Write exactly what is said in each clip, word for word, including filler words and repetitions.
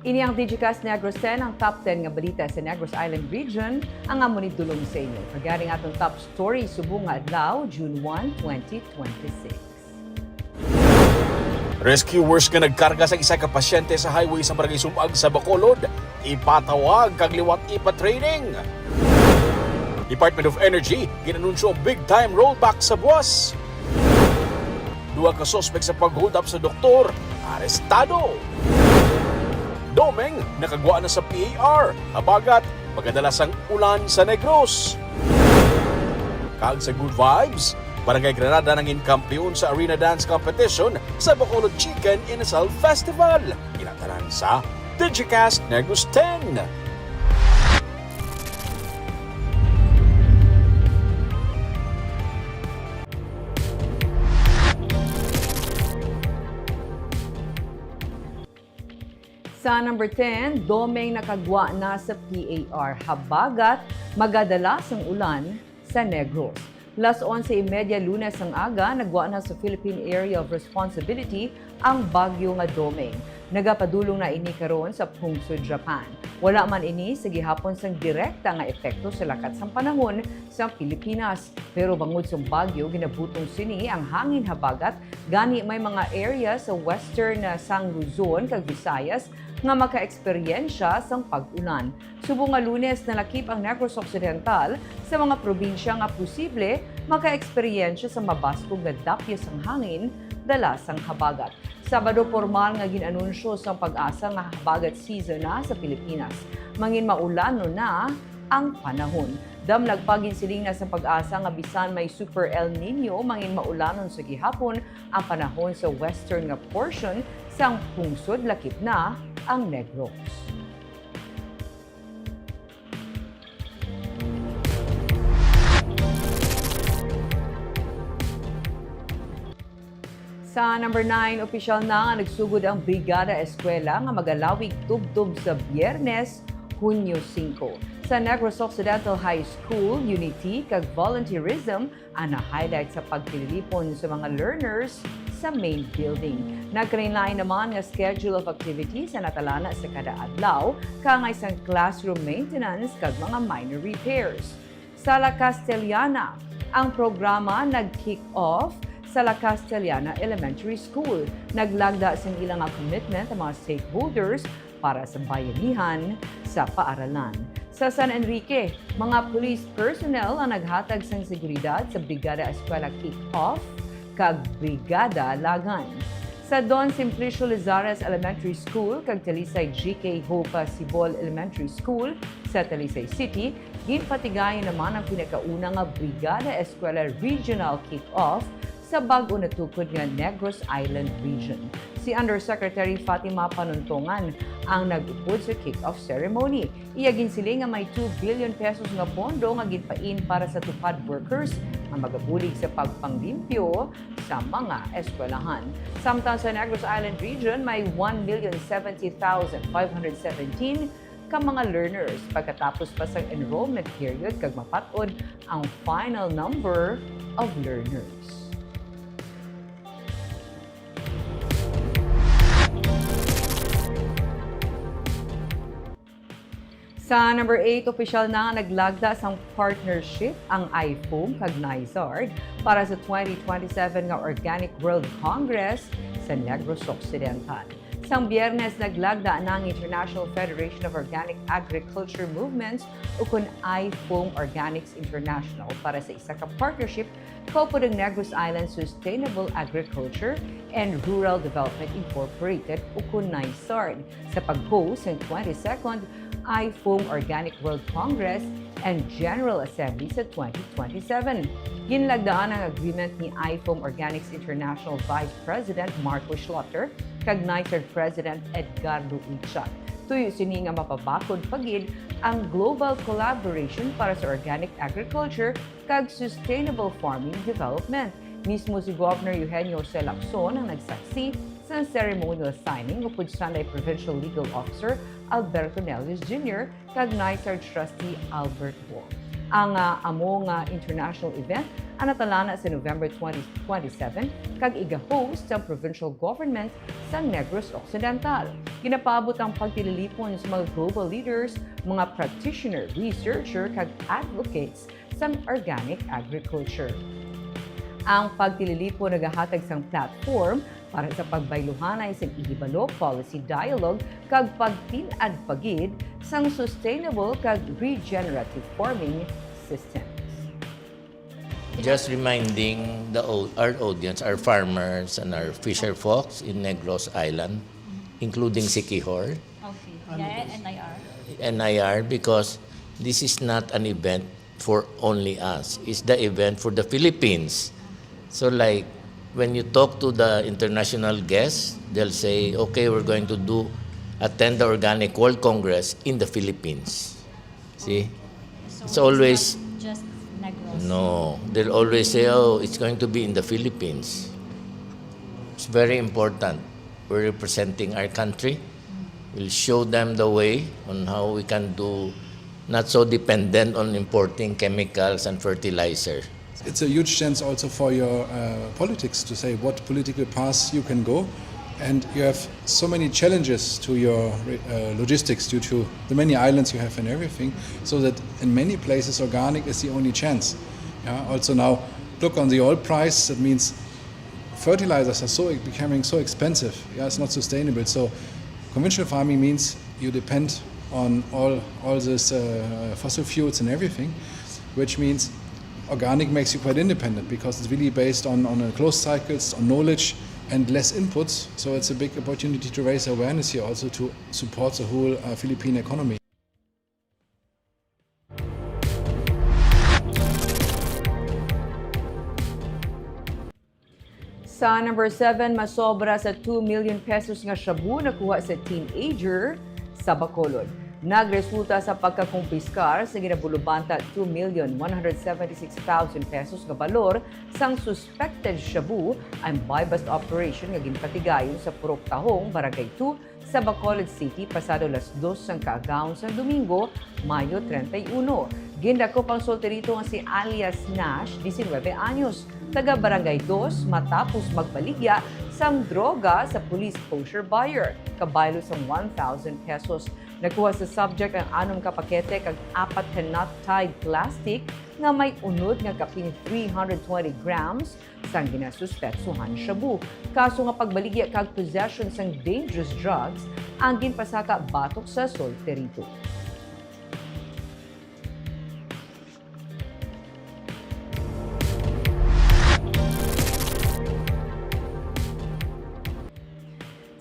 Ini ang Digicast Negros ten, ang top ten nga balita sa Negros Island Region, ang amo ni dulong sa inyo. Kag yari ang atong top story subong nga adlaw, June one, twenty twenty-six. Rescuers nga nagkarga sa isa ka pasyente sa highway sa Barangay Sumag sa Bacolod, ipatawag kag liwat ipa-training. Department of Energy ginanunsyo big time rollback sa buwas. Duha ka suspek sa pag-hold up sa doktor, arestado. Domeng nakagwa na sa P A R, habagat magadala sang ulan sa Negros. Kag sa Good Vibes, Barangay Granada nangin kampiyon sa Arena Dance Competition sa Bacolod Chicken Inasal Festival. Ina tanan sa Digicast Negros ten. Sa number ten, Domeng nakagwa na sa P A R, habagat magadala sang ulan sa Negros. Las onse y media Lunes ang aga, nagwa na sa Philippine Area of Responsibility ang bagyo nga Domeng. Nagapadulong na ini karon sa pungsod Japan. Wala man ini sa gihapon sang direkta nga epekto sa lakat sang panahon sa Pilipinas. Pero bangod sang bagyo, ginabutong sini ang hangin habagat, gani may mga area sa western, ah, sang Luzon kag Visayas nga makaeksperyensya sang pag-ulan. Subong nga Lunes, nalakip ang Negros Occidental sa mga probinsya nga posible makaeksperyensya sa mabaskog nga dapyas sang hangin dala sang habagat. Sabado, pormal nga gin-anunsyo sang PAGASA nga habagat season na sa Pilipinas. Mangin maulanon na ang panahon. Damlag pa, ginsiling na sang PAGASA nga bisan may Super El Nino, mangin maulanon sa gihapon ang panahon sa western nga portion sang pungsod, lakip na ang Negros. Sa number nine, opisyal na nga nagsugod ang Brigada Eskwela nga magalawig tubtob sa Biyernes, Hunyo singko. Sa Negros Occidental High School, Unity kag Volunteerism ang na-highlight sa pagtililipon sa mga learners sa main building. Nagkalainlain naman nga schedule of activities ang natalana sa kada adlaw, kaangay sang classroom maintenance kag mga minor repairs. Sa La Castellana, ang programa nag-kick off sa La Castellana Elementary School. Naglagda sing ila nga commitment ang mga stakeholders para sa bayanihan sa paaralan. Sa San Enrique, mga police personnel ang naghatag sang seguridad sa Brigada Eskwela Kick-Off kag Brigada Lagan. Sa Don Simplicio Lizares Elementary School kag Talisay G K Hope Sibol Elementary School sa Talisay City, ginpatigayon naman ang pinakauna nga Brigada Eskwela Regional Kick-Off sa bag-o natukod nga Negros Island Region. Si Undersecretary Fatima Panuntongan ang nag-upod sa kick-off ceremony. Iya ginsiling nga may two billion pesos nga pondo nga ginpain para sa TUPAD workers nga magabulig sa pagpanglimpyo sa mga eskwelahan. Samtang sa Negros Island Region, may one million seventy thousand five hundred seventeen ka mga learners pagkatapos pa sang enrollment period kag mapat-od ang final number of learners. Sa number eight, opisyal na nga naglagda sang partnership ang IFOAM kag NYSARD para sa twenty twenty-seven nga Organic World Congress sa Negros Occidental. Sang Biyernes, naglagda na ang International Federation of Organic Agriculture Movements, ukon IFOAM Organics International, para sa isa ka partnership kaupod ang Negros Island Sustainable Agriculture and Rural Development Incorporated, ukon NYSARD, sa pag-host sang twenty-second IFOAM Organic World Congress and General Assembly sa twenty twenty-seven. Ginlagdaan ang agreement ni IFOAM Organics International Vice President Marco Schlotter kag NYSARD President Edgardo Uchat. Tuyo sini nga mapabakod pa gid ang global collaboration para sa organic agriculture kag sustainable farming development. Mismo si Governor Eugenio Jose Lacson ang nagsaksi sa ceremonial signing upod Sanday Provincial Legal Officer Alberto Nelius Junior kag NYSARD Trustee Albert Wong. Ang, ah, amo nga international event ang natalana sa November twenty twenty-seven kag iga-host sang provincial government sang Negros Occidental. Ginapaabot ang pagtililipon sa mga global leaders, mga practitioner, researcher, kag advocates sang organic agriculture. Ang pagtililipon nagahatag sang platform para sa pagbayluhanay sang ihibalo, policy dialogue, kag pagtin-ad pa gid sang sustainable kag regenerative farming systems. Just reminding the au-, our audience, our farmers and our fisher folks in Negros Island, including Siquijor, Okay. Yeah, N I R. N I R, because this is not an event for only us. It's the event for the Philippines. So, like, when you talk to the international guests, they'll say, "Okay, we're going to do, attend the Organic World Congress in the Philippines." See? So It's it's always not just Negros. No, they'll always say, "Oh, it's going to be in the Philippines." It's very important. We're representing our country. We'll show them the way on how we can do, not so dependent on importing chemicals and fertilizer. It's a huge chance also for your, uh, politics to say what political paths you can go. And you have so many challenges to your, uh, logistics due to the many islands you have and everything, so that in many places organic is the only chance. Yeah, also now, look on the oil price, that means fertilizers are so, becoming so expensive. Yeah, it's not sustainable. So conventional farming means you depend on all, all this, uh, fossil fuels and everything, which means organic makes you quite independent because it's really based on, on, uh, closed cycles, on knowledge and less inputs. So it's a big opportunity to raise awareness here also to support the whole, uh, Philippine economy. Sa number seven, masobra sa two million pesos nga shabu nakuha sa teenager sa Bacolod. Nagresulta sa pagkakumpiskar sa ginabulubanta two million one hundred seventy-six thousand pesos nga balor sang suspected shabu ang buy-bust operation nga ginpatigayon sa Purok Tahong, Barangay two, sa Bacolod City pasado las dos sang kaagahon sang Domingo, Mayo treinta y uno. Gindakop ang suspetso nga si alias Nash, diecinueve anyos, taga Barangay dos, matapos magbaligya sang droga sa police kosher buyer, kabaylo sang one thousand pesos. Nakuha sa subject ang anom ka pakete kag apat ka knot-tied plastic nga may unod nga kapin three hundred twenty grams sang ginasuspetsohan shabu. Kaso nga pagbaligya kag possession sang dangerous drugs ang ginpasaka batok sa suspetso.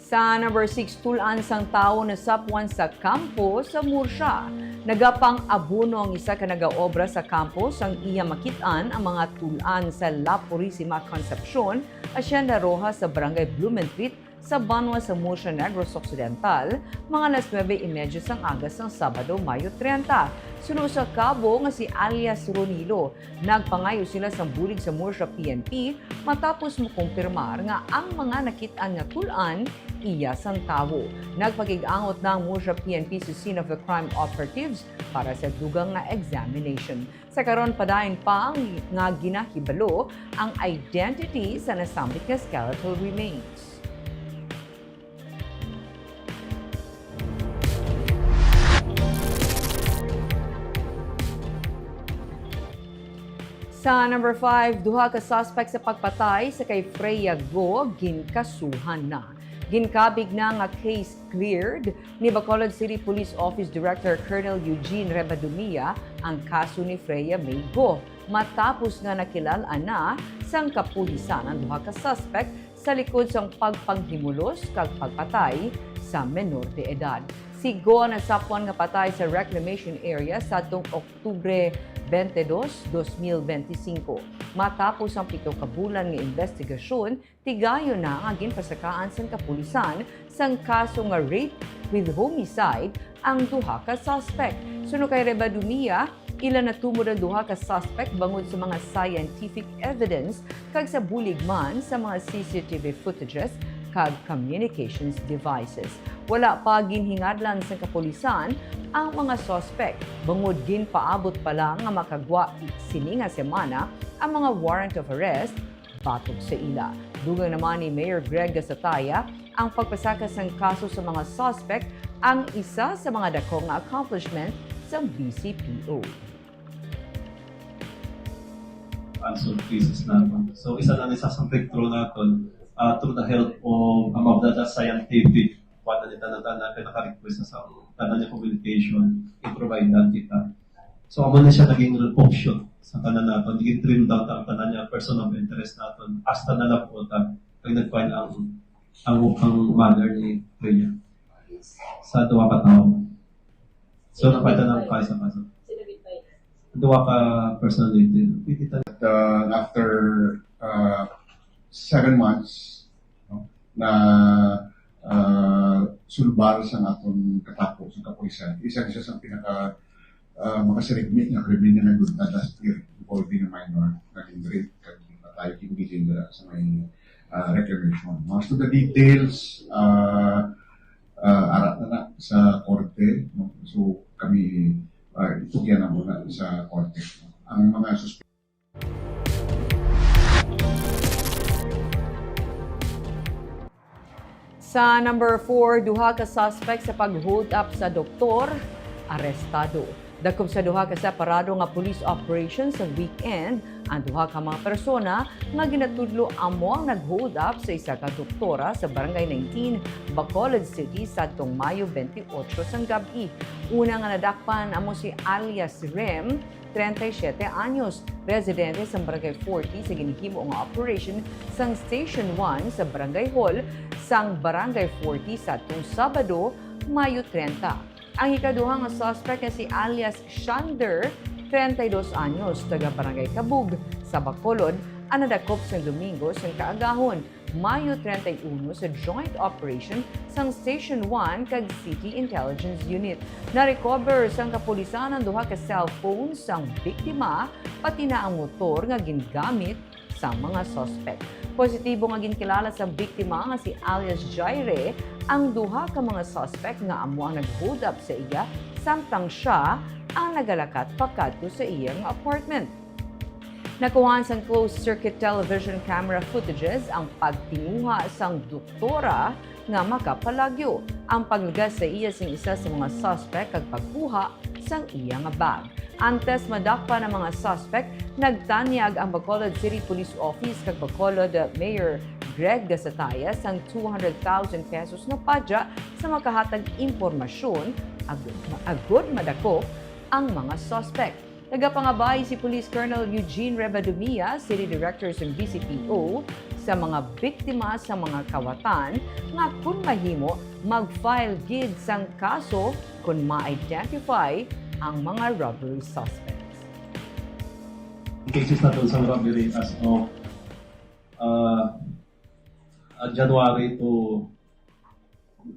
Sa number six, tul-an sang tawo nasapwan sa kampo sa Murcia. Nagapang-abono ang isa ka nagaobra sa kampo sang iya makit-an ang mga tul-an sa La Purisima Concepcion, Hacienda Roja sa Barangay Blumentritt sa banwa sa Murcia, Negros Occidental, mga alas nuebe y media sang aga sang Sabado, Mayo treinta. Suno sa kabo nga si alias Ronilo, nagpangayo sila sang bulig sa Murcia P N P matapos makumpirmar nga ang mga nakit-an nga tul-an iya sang tawo. Nagpakig-angot na ang Murcia P N P sa scene of the crime operatives para sa dugang nga examination. Sa karon, padayon pa nga ginahibalo ang identity sa nasambit nga skeletal remains. Sa number five, duha ka suspect sa pagpatay sa kay Freya Go ginkasuhan na. Ginkabig na nga case cleared ni Bacolod City Police Office Director Colonel Eugene Rebadumia ang kaso ni Freya May Go, matapos nga nakilal-an na sang kapulisan ang duha ka suspect sa likod sang pagpanghimulos kag pagpatay sa menor de edad. Si Go ang nasapwan nga patay sa reclamation area sadtong Oktubre twenty-two, twenty twenty-five. Matapos ang pito ka bulan nga investigasyon, tigayon na nga ginpasakaan sang kapulisan sang kaso nga rape with homicide ang duha ka suspect. Suno kay Rebadumia, ila natumod ang duha ka suspect bangod sa mga scientific evidence kag sa bulig man sa mga C C T V footages kag communications devices. Wala pa ginhingadlan sa kapulisan ang mga suspect, bangod ginpaabot pa lang nga makagwa sini nga semana ang mga warrant of arrest batok sa ila. Dugang naman ni Mayor Greg Gasataya ang pagpasaka sang kaso sa mga suspect, ang isa sa mga dako nga accomplishment sang B C P O. Unsolved cases naton. So, isa na ni sa breakthrough naton, uh, through the help of, um, of the, the scientific, kuwan na ni tanan-tanan, kay naka-request sa tanan nga communication, i-provide na kita. So, amo na siya naging offshoot sa tanan naton. Naging trim down ang tanan nga person of interest naton. Hasta na lang po ta, ang nag-file ang, ang, ang mother ni Rhea sa duha ka tawo. So, napalitan ang kaisa-kaisa. Duha ka personality. Pwede ta- At uh, after uh, seven months no, na uh, sulbal sa aton katapo sa kapulisan, isa siya sa pinaka uh, makasirigmi nga krimen nga nagdulta last year involving a minor, naging rape kag patay, kinbiling dira sa may uh, reclamation. Most of the details uh, uh, ara na na sa korte. No? So kami uh, itugyan na muna sa korte. Ang mga suspect Sa number four, duha ka suspect sa pag-hold up sa doktor, arestado. Dakop sa duha ka separado nga police operation sa weekend ang duha ka mga persona nga ginatudlo amo ang nag-hold up sa isa ka doktora sa Barangay nineteen, Bacolod City, sadtong Mayo twenty-eight sang gab-i. Una nga nadakpan amo si alias Rem, treinta y siete anyos, residente sa Barangay forty, sa ginhimo nga operation sang Station one sa Barangay Hall sang Barangay forty sadtong Sabado, Mayo treinta. Ang ikaduha nga suspect nga si alias Shander, treinta y dos anyos, taga Barangay Kabug sa Bacolod, ang nadakop sang Domingo sang kaagahon, Mayo treinta y uno, sa joint operation sang Station one kag City Intelligence Unit. Na-recover sang kapulisan ang duha ka cellphone sang biktima, pati na ang motor nga gingamit sang mga suspect. Positibo nga ginkilala sang biktima nga si alias Jaire ang duha ka mga suspect nga amo ang nag-hold up sa iya, samtang siya ang nagalakat pakadto sa iya nga apartment. Nakuhaan sang closed-circuit television camera footages ang pagtinguha sang doktora nga makapalagyo, ang paglugas sa iya sing isa sa mga suspect kag pagkuha sang iya nga bag. Antes madakpan ang mga suspect, nagtanyag ang Bacolod City Police Office kag Bacolod Mayor Greg Gasataya sang two hundred thousand pesos nga padya sa makahatag impormasyon ag-, agud madakop ang mga suspect. Nagapangabay si Police Colonel Eugene Rebadumia, City Director sang B C P O, sa mga biktima sa mga kawatan nga kun mahimo, mag-file gid sang kaso kon ma-identify ang mga robbery suspects. Cases naton sa robbery as of uh, uh, January to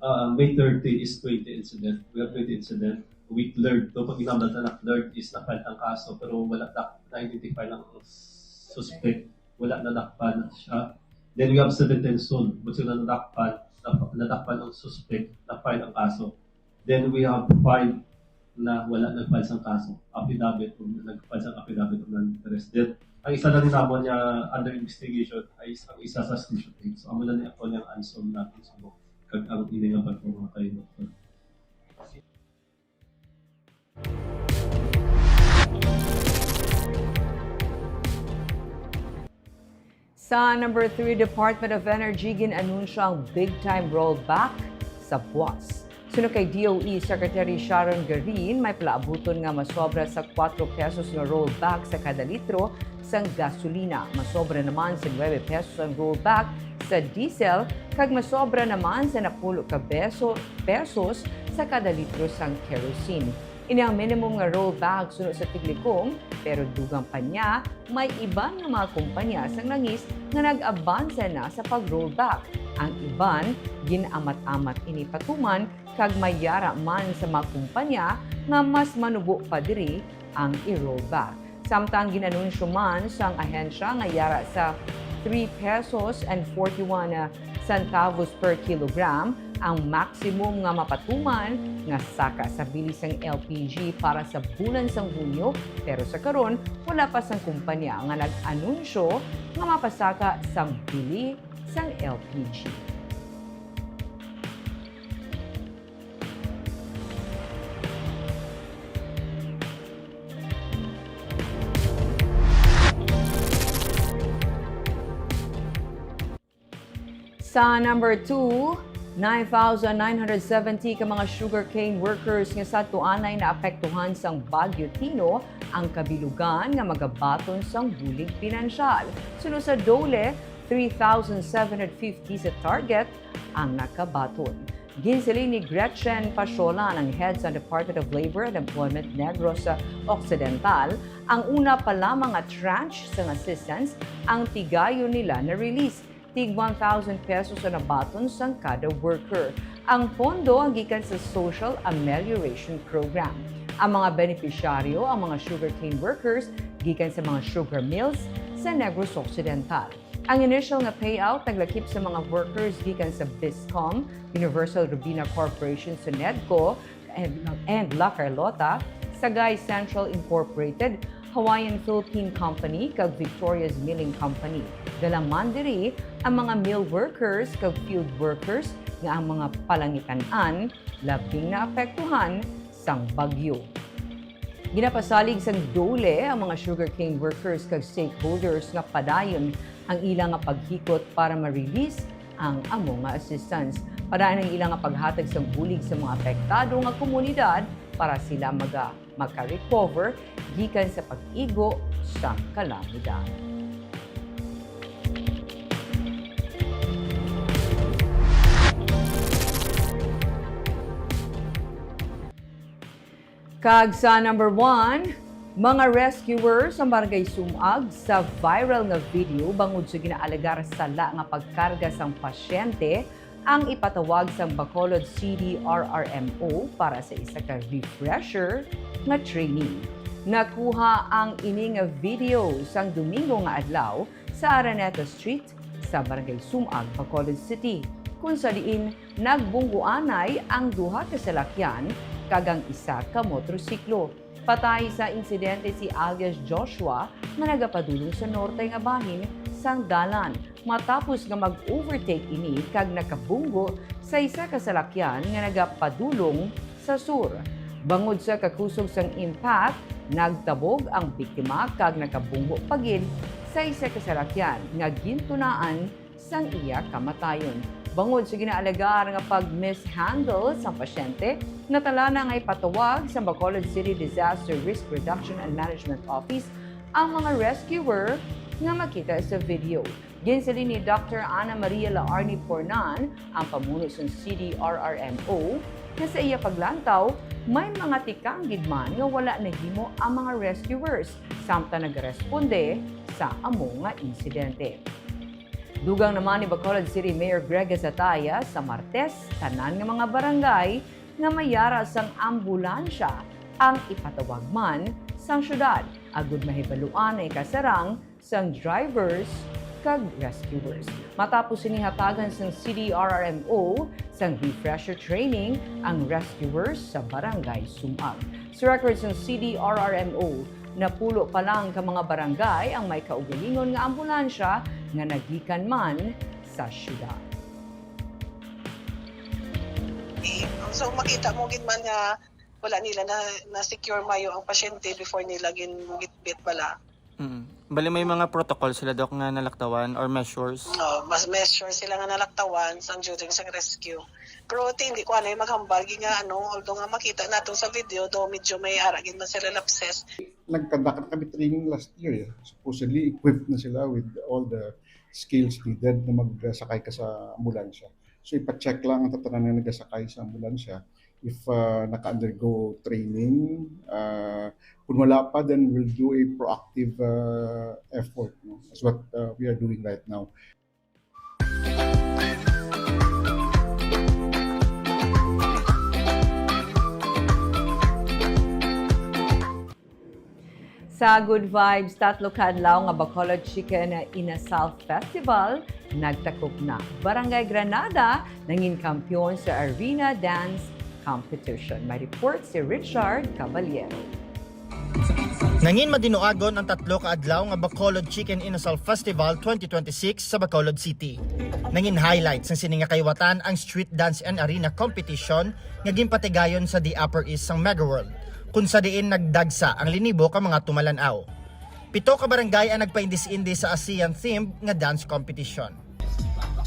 uh, May thirty is twenty incident. We have twenty incident. We cleared. So, pag ginamdal na cleared is na-file ang kaso, pero wala na, na-identify ang suspect. Wala na dakpan siya. Then we have seventeen solved. But sila nadakpan, na, nadakpan ang suspect, na-file ang kaso. Then we have five na wala nag-file sang kaso. Affidavit, kung nag-file sang affidavit of non-interest. Then, ang isa na rin naman niya under investigation ay is-, ang isa sa station eight. So, amo na ni ako niyang unsolved natin subok kag ang ini nga pagpamahakay mo. Sa number three, Department of Energy gin-anunsyo ang big time rollback sa buwas. Suno kay D O E Secretary Sharon Garin, may palaabuton nga masobra sa kuwatro pesos nga rollback sa kada litro sang gasolina. Masobra naman sa nuebe pesos ang rollback sa diesel, kag masobra naman sa napulo ka beso-, pesos sa kada litro sang kerosene. Ini ang minimum nga rollback suno sa tiglikom, pero dugang pa niya, may iban nga mga kumpanya sang langis nga nag-abansa na sa pag-rollback. Ang iban, gin-amat-amat ini patuman, kag may yara man sa mga kumpanya nga mas manubo pa diri ang i-rollback. Samtang gin-anunsyo man sang ahensya nga yara sa three pesos and forty-one centavos per kilogram ang maximum nga mapatuman nga saka sa bili sang L P G para sa bulan sang Hunyo, pero sa karon wala pa sang kumpanya nga nag-anunsyo nga mapasaka sang bili sang L P G. Sa number two, nine thousand nine hundred seventy ka mga sugarcane workers nga sadto anay naapektuhan sang Bagyo Tino ang kabilugan nga magabaton sang bulig pinansyal. Suno sa DOLE, three thousand seven hundred fifty sa target ang nakabaton. Ginsiling ni Gretchen Pasiolan, ang head sa Department of Labor and Employment Negros Occidental, ang una pa lamang nga tranche sang assistance ang tigayon nila na-release. Tig one thousand pesos ang nabaton sang kada worker. Ang pondo ang gikan sa Social Amelioration Program. Ang mga benepisyaryo ang mga sugarcane workers gikan sa mga sugar mills sa Negros Occidental. Ang initial nga payout naglakip sa mga workers gikan sa BISCOM, Universal Robina Corporation sa NEDCO, and, and La Carlota, Sagay Central Incorporated, Hawaiian Philippine Company, kag Victoria's Milling Company. Dala man diri ang mga mill workers kag field workers nga ang mga palangitan-an labing naapektuhan sang bagyo. Ginapasalig sang DOLE ang mga sugarcane workers kag stakeholders nga padayon ang ila nga paghikot para ma-release ang amo nga assistance. Padayon ang ila nga paghatag sang bulig sa mga apektado nga komunidad para sila maga-, maka-recover gikan sa pag-igo sang kalamidad. Kag sa number one, mga rescuer sa Barangay Sumag sa viral nga video bangod sa ginaalegar sala nga pagkarga sang pasyente ang ipatawag sang Bacolod C D R R M O para sa isa ka refresher nga training. Nakuha ang ini nga video sang Domingo nga adlaw sa Araneta Street sa Barangay Sumag, Bacolod City, kung sa diin nagbunggoanay ang duha ka salakyan kag ang isa ka motorsiklo. Patay sa insidente si alias Joshua nga nagapadulong sa norte nga bahin sang dalan matapos nga mag-overtake ini kag nakabunggo sa isa ka salakyan nga nagapadulong sa sur. Bangod sa kakusog sang impact, nagtabog ang biktima kag nakabunggo pa gid sa isa ka salakyan nga gintunaan sang iya kamatayon. Bangod sa ginaalegar nga pag-mishandle sang pasyente, natala na nga ipatawag sa Bacolod City Disaster Risk Reduction and Management Office ang mga rescuer nga makita sa video. Ginsiling ni Doctor Ana Maria Laarni Pornan, ang pamuno sang C D R R M O, nga sa iya paglantaw, may mga tikang gid man nga wala nahimo ang mga rescuers samtang nagaresponde sa amo nga insidente. Dugang naman ni Bacolod City Mayor Greg Gatzatea, sa Martes, tanan nga mga barangay nga may yara sang ambulansya ang ipatawag man sang syudad, agud mahibaluan ang ikasarang sang drivers kag rescuers. Matapos sini, hatagan sang C D R R M O sang refresher training ang rescuers sa Barangay Sumag. Sa record sang C D R R M O, napulo pa lang ka mga barangay ang may kaugalingon nga ambulansya nga nagikan man sa syudad. So, makita mo gid man nga wala nila na, na-secure mayo ang pasyente before nila gin-, gitbit bala. Mm. Bali, may mga protocol sila, Doc, nga nalaktawan or measures? Oh, mas measure sila nga nalaktawan sang during sang rescue. Pero ti, hindi ko ano yung maghambal, gi nga ano, although nga makita nato sa video, do medyo may ara gid man sila lapses. Nagkadakan kami training last year. Eh. Supposedly equipped na sila with all the skills needed na magsakay ka sa ambulansya. So ipa-check lang ang tatanan nga nagasakay sa ambulansya if uh, naka-undergo training. Uh, kung wala pa, then we'll do a proactive uh, effort. No? That's what uh, we are doing right now. Sa Good Vibes, tatlo ka adlaw nga Bacolod Chicken Inasal Festival nagtakop na. Barangay Granada nangin kampiyon sa Arena Dance Competition. May report si Richard Caballero. Nangin madinuagon ang tatlo ka adlaw nga Bacolod Chicken Inasal Festival twenty twenty-six sa Bacolod City. Nangin highlight sang sini nga kaiwatan ang Street Dance and Arena Competition nga ginpatigayon sa The Upper East sang Mega World, kung sa diin nagdagsa ang linibo ka mga tumalan-aw. Pito ka barangay ang nagpaindis-indis sa ASEAN themed nga dance competition.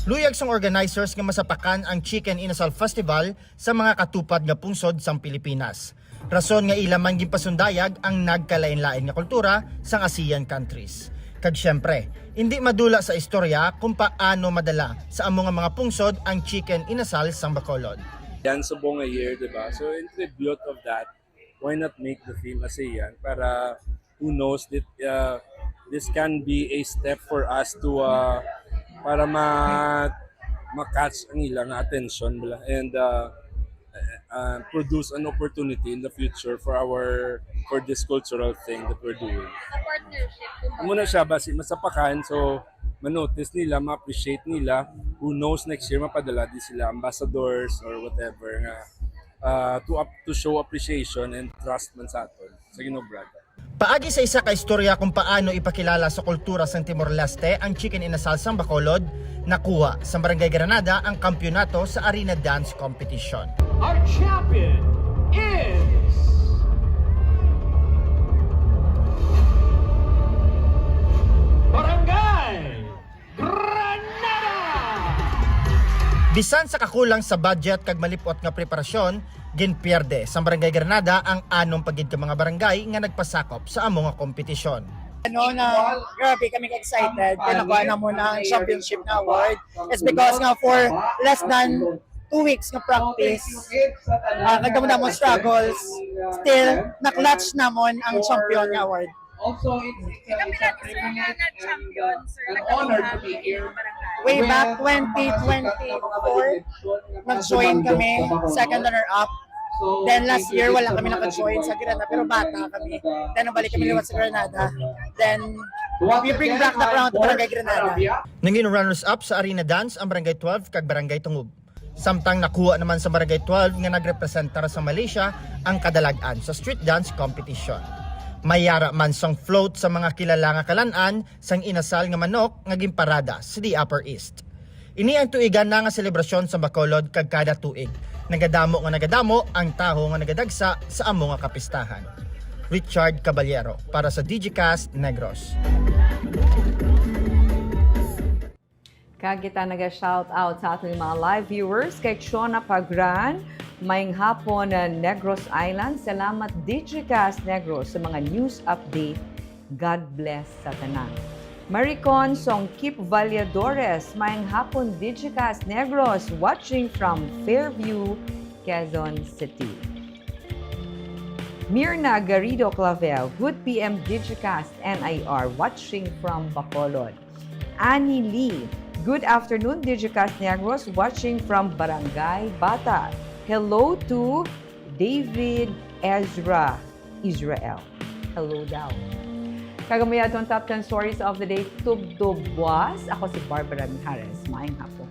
Luyag sang organizers nga masapakan ang Chicken Inasal Festival sa mga katupad nga pungsod sang Pilipinas. Rason nga ila man ginpasundayag ang nagkalain-lain nga kultura sang ASEAN countries. Kag siyempre, indi madula sa istorya kung paano madala sa amo nga mga pungsod ang Chicken Inasal sang Bacolod. Yan sa Bongayir, di ba? So, in tribute of that, why not make the theme ASEAN para who knows that uh, this can be a step for us to uh, para ma ma-catch ang ilang attention bala, and uh, uh, produce an opportunity in the future for our for this cultural thing that we're doing. Sa partnership, kumbaga. Muna siya basi masapakan, so ma-notice nila, ma-appreciate nila, who knows, next year mapadala di sila ambassadors or whatever nga uh, to up to show appreciation and trust man sa aton sa Ginoo, brother. Paagi sa isa ka istorya kung paano ipakilala sa kultura sang Timor-Leste ang Chicken Inasal sang Bacolod, nakuha sa Barangay Granada ang kampiyonato sa Arena Dance Competition. Our champion is Barangay Granada! Bisan sa kakulang sa budget kag malip-ot nga preparasyon, ginpierde sang Barangay Granada ang anom pa gid ka mga barangay nga nagpasakop sa amo nga kompetisyon. Ano na, grabe kami ka-excited kay nakuha na mo na ang championship na award. It's because nga for less than two weeks nga practice, uh, nagdamo-damo struggles, still na-clutch namon ang champion nga award. Also, it's, it's a, it's a privilege and, uh, an honor to be here. Way back twenty twenty-four, nag-join kami, second runner-up. Then last year, wala kami naka-join sa Granada, pero bata kami. Then nabalik kami liwat sa Granada. Then we bring back the crown to Barangay Granada. Nangin runners-up sa Arena Dance ang Barangay twelve kag Barangay Tungub. Samtang nakuha naman sa Barangay twelve nga nagrepresentar sa Malaysia ang kadalag-an sa street dance competition. May yara man sang float sa mga kilala nga kalan-an sang inasal nga manok nga ginparada sa The Upper East. Ini ang tuigan na nga selebrasyon sa Bacolod kag kada tuig nagadamo nga nagadamo ang tawo nga nagadagsa sa amo nga kapistahan. Richard Caballero para sa Digicast Negros. Kag kita naga-shout out sa aton mga live viewers kay Chona Pagran, maayong hapon, uh, Negros Island. Salamat Digicast Negros sa mga news update. God bless sa tanan. Maricon Songkip Valladores, maayong hapon Digicast Negros, watching from Fairview, Quezon City. Mirna Garrido Clavel, good P M Digicast N I R, watching from Bacolod. Annie Lee, good afternoon, Digicast Negros, watching from Barangay Bata. Hello to David Ezra Israel. Hello daw. Kag amo ya aton top ten stories of the day, tubtob buas. Ako si Barbara Mijares. Maayong hapon.